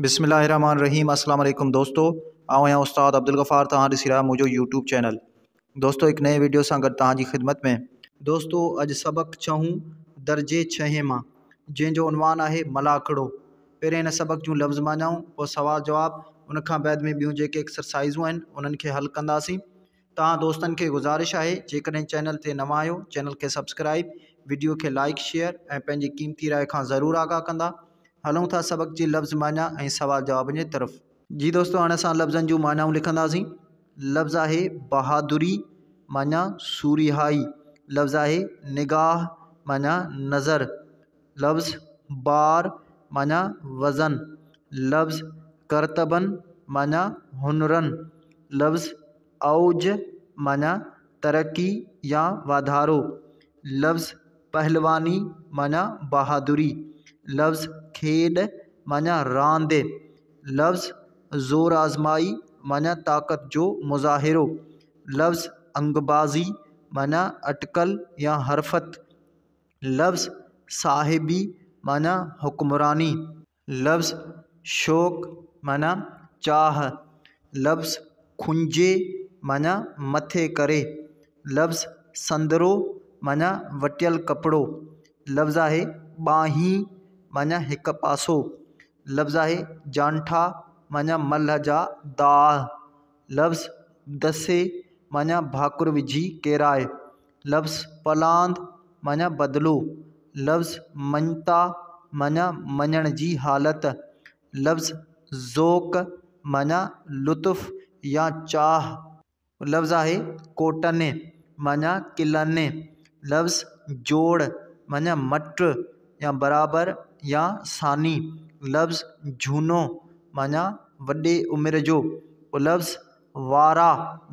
بسم الله الرحمن الرحيم السلام عليڪم دوستو آئون آهيان استاد عبدالغفار توهان ڏسي رهيا منهنجو يوٽيوب چينل دوستو هڪ نئين ويڊيو سان گڏ توهان جي خدمت ۾. دوستو اڄ سبق ڇهون درجي ڇهين مان جنهن جو عنوان آهي ملاکڙو پهرين هن سبق جون لفظ معنائون پوء سوال جواب ان کان بعد ۾ ٻيون جيڪي ايڪسرسائزون آهن انهن کي حل ڪنداسين توهان دوستن کي گذارش آهي جيڪڏهن چينل تي نوان آهيو چينل کي سبسڪرائيب وڊيو کي لائيڪ شيئر ۽ پنهنجي قيمتي راء کان ضرور آگاهه ڪندا. هلون ٿا سبق جي لفظ معنيٰ ۽ سوال جوابن جي طرف. جي دوستو هاڻي اسان لفظن جون معنائون لکنداسين. لفظ آهي بهادري معنيٰ سورهيائي. لفظ آهي نگاهه معنيٰ نظر. لفظ بار معنيٰ وزن. لفظ ڪرتبن معنيٰ هنرن. لفظ اوج معنيٰ ترقي يا واڌارو. لفظ پهلواني معنيٰ بهادري. لفظ کيڏ معنيٰ راند. لفظ زور آزمائي معنيٰ طاقت جو مظاهرو. لفظ انگبازي معنيٰ اٽڪل يا حرفت. لفظ صاحبي معنيٰ حڪمراني. لفظ شوق معنيٰ چاهه. لفظ کنجي معنيٰ مٿي ڪري. لفظ سندرو معنيٰ وٽيل ڪپڙو. لفظ آهي ٻانهين معنيٰ هڪ پاسو. لفظ آهي جانٺا معنيٰ ملهه جا داء. لفظ دسي معنيٰ ڀاڪر وجهي ڪيرائي. لفظ پلاند معنيٰ بدلو. لفظ مڃتا معنيٰ مڃڻ جي حالت. لفظ ذوق معنيٰ لطف يا چاهه. لفظ آهي ڪوٽن معنيٰ قلعن. لفظ جوڙ معنيٰ مٽ يا برابر يا ثاني. لفظ جهونو معنيٰ وڏي عمر جو. لفظ وارا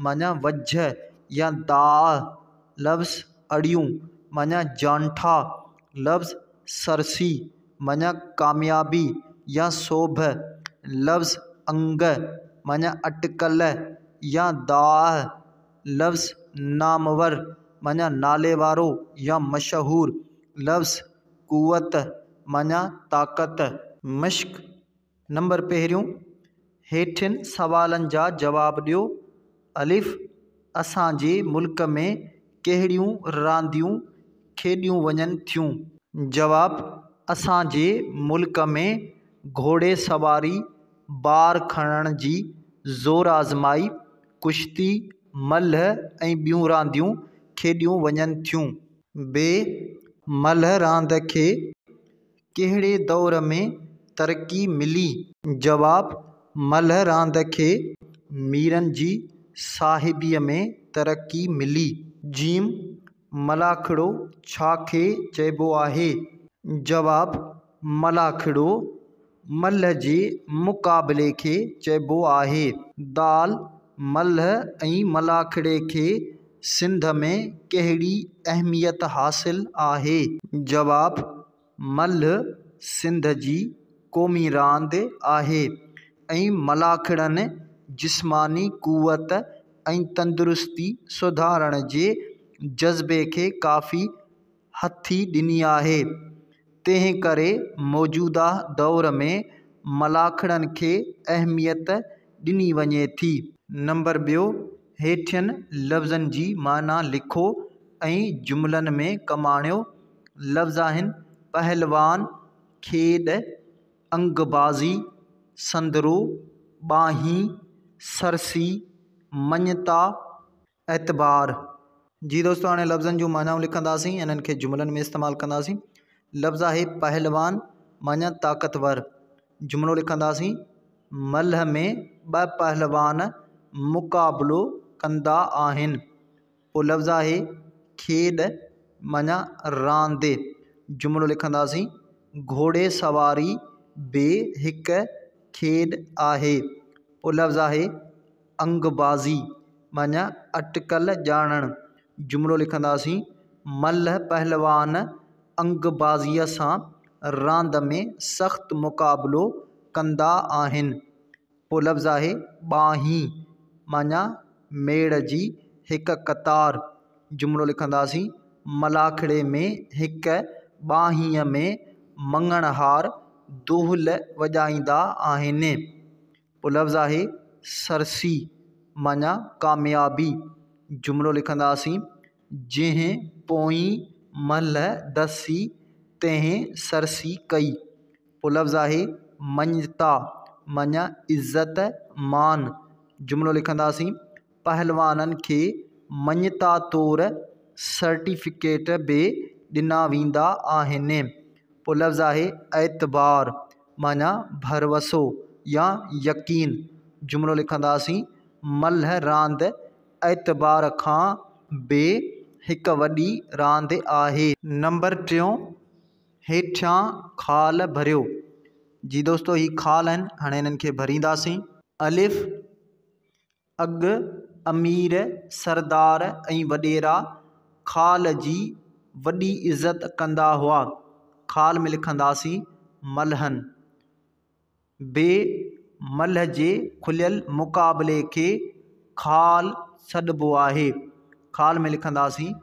معنيٰ وجهه يا داء. لفظ اڙيون معنيٰ جانٺا. لفظ سرسي معنيٰ ڪاميابي يا سوڀ. لفظ انگ معنيٰ اٽڪل يا داء. لفظ نامور معنيٰ نالي وارو يا مشهور. لفظ قوت معنيٰ طاقت. مشق نمبر پهريون، هيٺين سوالن جا جواب ڏيو. الف، اسان جي ملڪ ۾ ڪهڙيون رانديون کيڏيون وڃن ٿيون؟ جواب، اسان جي ملڪ ۾ گهوڙي سواري، بار کڻڻ جي زور آزمائي، ڪشتي، ملهه ۽ ٻيون رانديون کيڏيون وڃن ٿيون. ب، ملهه راند کي ڪهڙي دور ۾ ترقي ملي؟ جواب، ملهه راند کي ميرن جي صاحبيء ۾ ترقي ملي. جيم، ملاکڙو ڇا کي چئبو آهي؟ جواب، ملاکڙو ملهه جي مقابلي کي چئبو آهي. دال، ملهه ۽ ملاکڙي کي سنڌ ۾ ڪهڙي اهميت حاصل آهي؟ جواب، ملهه سنڌ جي قومي راند آهي ۽ ملاکڙن جسماني قوت ۽ تندرستي سڌارڻ جي جذبي کي ڪافي هٿي ڏني آهي، تنهن ڪري موجوده دور ۾ ملاکڙن کي اهميت ڏني وڃي ٿي. نمبر ٻيو، هيٺين لفظن جي معنيٰ لکو ۽ جملن ۾ ڪم آڻيو. لفظ آهن، پهلوان، کيڏ، انگبازي، سندرو، ٻانهين، سرسي، مڃتا، اعتبار. جي دوستو هاڻي لفظن جون معنائون لکنداسين انهن کي جملن ۾ استعمال ڪنداسين. لفظ آهي پهلوان معنيٰ طاقتور. جملو لکنداسين، ملهه ۾ ٻه پهلوان مقابلو ڪندا آهن. پوء لفظ آهي کيڏ معنيٰ راند. جملو لکنداسين، گهوڙي سواري به هڪ کيڏ آهي. پوء لفظ آهي انگبازي معنيٰ اٽڪل ڄاڻڻ. جملو لکنداسين، ملهه پهلوان انگبازيء سان راند ۾ سخت مقابلو ڪندا آهن. پوء لفظ آهي ٻانهين معنيٰ ميڙ جي هڪ قطار. جملو لکنداسين، ملاکڙي ۾ هڪ ٻانهينء ۾ مڱڻهار دهل وڄائيندا آهن. پوء لفظ آهي سرسي معنيٰ ڪاميابي. جملو لکنداسين، جنهن پوئين مهل دسي تنهن سرسي ڪئي. پوء لفظ آهي مڃتا معنيٰ عزت مان. جملو لکنداسين، پهلوانن کي مڃتا طور سرٽيفڪيٽ به ڏنا ويندا آهن. پوء لفظ آهي اعتبار معنيٰ ڀروسو يا يقين. جملو لکنداسين، ملهه راند اعتبار کان به هڪ وڏي راند آهي. نمبر ٽيون، هيٺيان خال ڀريو. جي دوستو هي خال آهن، هاڻي هنن کي ڀرينداسين. الف، اڳ امير، سردار ۽ وڏيرا خال جي وڏي عزت ڪندا هئا. خال ۾ لکنداسين ملهن. ب، ملهه جي کليل مقابلي کي خال سڏبو آهي. خال ۾ لکنداسين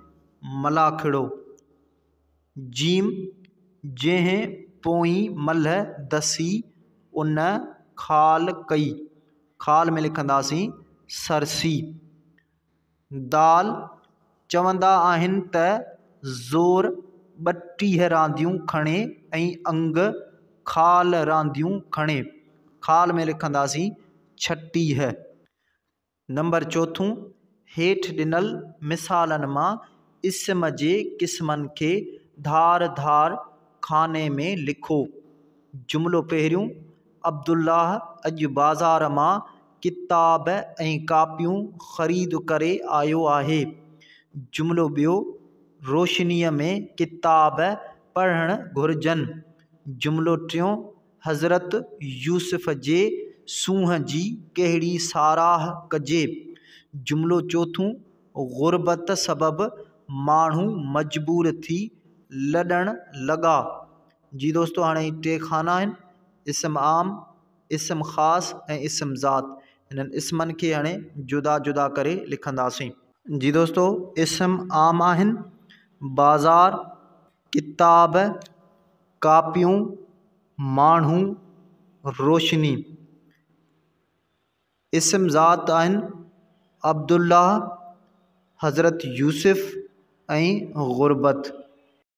ملاکڙو. جيم، جنهن پوئين ملهه دسي ان خال ڪئي. خال ۾ لکنداسين سرسي. دال، چوندا آهن ته زور 32 رانديون کڻي ۽ انگ خال رانديون کڻي. خال ۾ لکنداسين 36. نمبر چوٿون، هيٺ ڏنل مثالن مان اسم جي قسمن کي ڌار ڌار خاني ۾ لکو. جملو پهريون، عبدالله اڄ بازار مان ڪتاب ۽ ڪاپيون خريد ڪري آيو آهي. جملو ٻيو، روشنيء ۾ ڪتاب پڙهڻ گهرجن. جملو ٽيون، حضرت يوسف جي سونهن جي ڪهڙي ساراهه ڪجي. جملو چوٿون، غربت سبب ماڻهو مجبور ٿي لڏڻ لڳا. جي دوستو هاڻي هي ٽي خانا آهن، اسم عام، اسم خاص ۽ اسم ذات. هنن اسمن کي هاڻي جدا جدا ڪري لکنداسين. جي دوستو اسم عام آهن، بازار، ڪتاب، ڪاپيون، ماڻهو، روشني. اسم ذات آهن، عبدالله، حضرت يوسف ۽ غربت.